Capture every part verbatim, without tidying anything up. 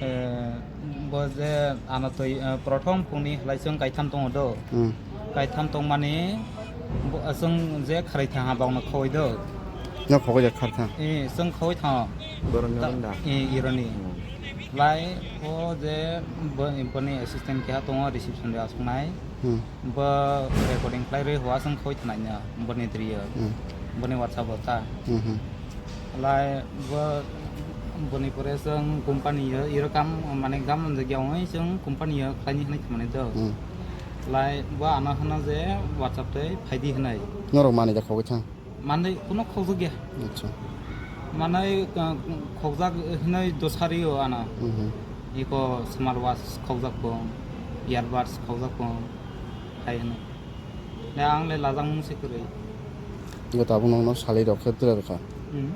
Eh, bo je ano twi, eh, prothom phungni halai chwng kaitham tongo do. Hmm. Kaitham tongmani bo, chwng je kharwi thangha bokno khawai do. No khawai jak khar thang. Eh, chwng khawai thango. Borok Ta-, ni da? Eh, ironi. Hmm. Lai o je bo, boni assistant keha tongo reception de asongnai. Hmm. Bo recording khlai rwi hua chwng khawai thanai no boni drio. Hmm. Boni WhatsApp o ta. Hmm, hmm. Lai bo, boni pore chwng company o, iro kam, mane, gam manjak ya wngwi chwng company o khlaini hwnwi thangmani do. Hmm. Lai bo ano hwno je WhatsApp tei phaidi hwnwi. Norok manwi jak khogwi thang? Manwi kuno khokjak ya. Acha. Manwi, uh, khokjak hwnwi dosari o ano. Mhm. Iko smart watch khokjak bo, earbuds khokjak bo, hai hwnwi. Le ang le lajak mung se kwrwi. Ngo tabuk nokno salai rok khe tura rwkha. Hmm.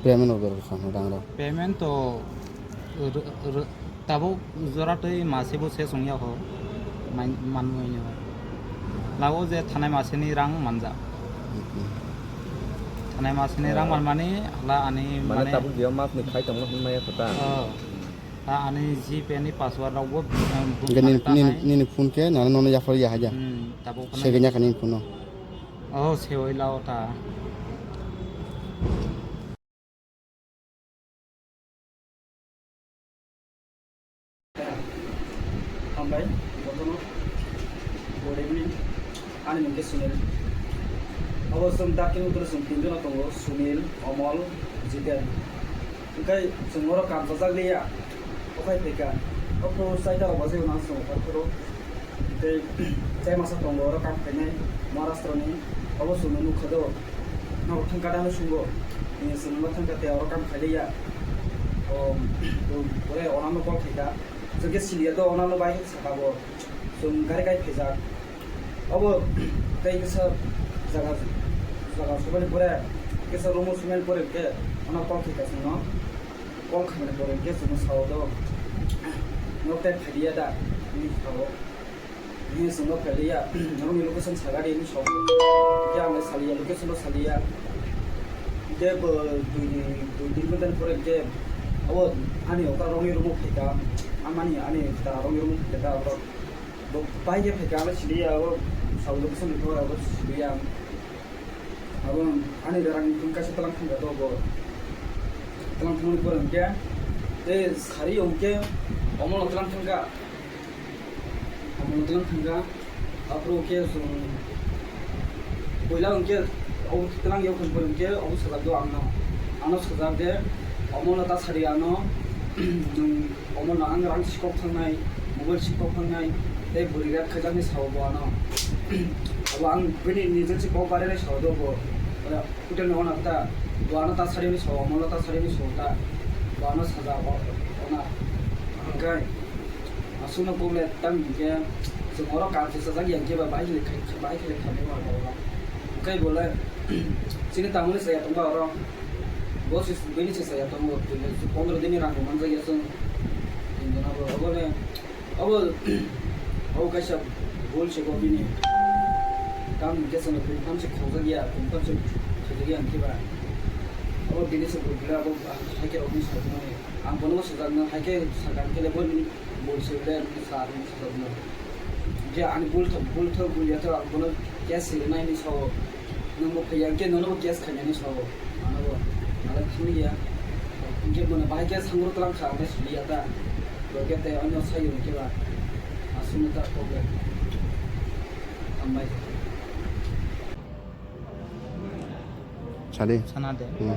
Payment order rwkha no dang rok. Payment to r-, r-, tabuk jora twi mase bo se song ya ho. Man, man mo yo. Lago je thanai mase ni rang manja. Hmm, hmm. Thanai mase ni rang man mani hala ani mane mane tabuk jio mas ni khai tong ma hin maya kota. Oh. Ta ani G Pay ni password rok bo, um, Hingke nini, nini, nini phone khe nana nono yaphar ya haja. Hmm, tabuk phano. Sege nya kha nini phone no. Oh, sewai lao ta. Hambai, botono. Good evening. Ani mung khe Sunil. Abo chwng Dakhin Uttor chwng tinjono tongo, Sunil, Omol, Jiten. Hwnkhe chwng oro kam chajak liya. Okhai phaikha. Ophru chaita rok bajai nang chwng okhai phuru. Tei, tei masa tongo oro kam khainai Maharashtra ni. Obo chwngno nukha do. Nogo thangka da hwnwi sungo. Chwngno thangka tei oro kam khailiya. O, pore onano call khaikha. Chwngkhe siliya do, onano bai sakha bo. Chwng gari kai phaijak. Obo tei kisa jaga, jaga sobani pore, kisa room o sumani pore hwnkhe ono call khaikha chwngno. Call khaimani pore hwnkhe chwngno sao do, nok tai phailiya da, hwnwi sao. Hwnwi chwngno phailiya, norokni location sagadi hwnwi sao. Hwnkhe ang saliya, location no saliya. Hwnkhe bo dui din, dui din ghonta ni pore hwnkhe abo ani okra rokni room o phaikha, amani ani dara rokni room o phaikha, abo Bo bai khe phaikha, abo siliya, abo sao location report abo siliya. Abo ani darang ni phone kaisa tlang thangkha to bo. Tlang thangmani pore hwnkhe tei sari hwnkhe omono tlang thangkha. Omono tlang thangkha. Aphuru khe chwng puila hwnkhe obo tlang ya hwnkhe pore hwnkhe obo sajak do angno. Ano sajak de omono ta sari ano nwng Omo no ang rang sikok thangnai, mobile sikok thangnai, tei bwrwi rep khaijaknai sao bo ano. Abo ang bini nijer se kok barinai sao do bo. Hotel ni owner ta, bo ano ta sari ni sao, omo no ta sari ni sao ta. Bo ano saja o, ona. Hwnkhe, aswk no kok le tang hwnkhe, chwng oro kam se sajak ya hwnkhe ba bahai khe le khai, bahai khe le khamwi ma bo oro. Hwnkhe bo le, chini tamoni saya tongba oro. Bo se, bini se saya tongo, pondro din ni rang bo manjak ya chwng. Tin jona bo, obo le, obo, obo kaisa bul se bo bini. Tam hwnkhe chwng tungtham se khojak ya, tungtham se khojak ya hwnkhe ba. Obo bini se bul bwle abo haikhe rok ni sa tongmani. Ang bono swkang no haikhe sakha hwnkhe le bo ni bul se bwle sa tong swkang no. Hwnkhe ani bul thok, bul thok, bul ya thok, ang bono case se nai ni sao. Nwng bo phaiya hwnkhe nono bo case khainani sao. Ano bo, nalai thangli ya. Hwnkhe bono bahai khe sangro twlang kha, hwnkhe suli ya ta. Bo khe tei onno sayo hwnkhe ba. Aswkno ta problem. Hambai. Sadi. Sana de. Hmm.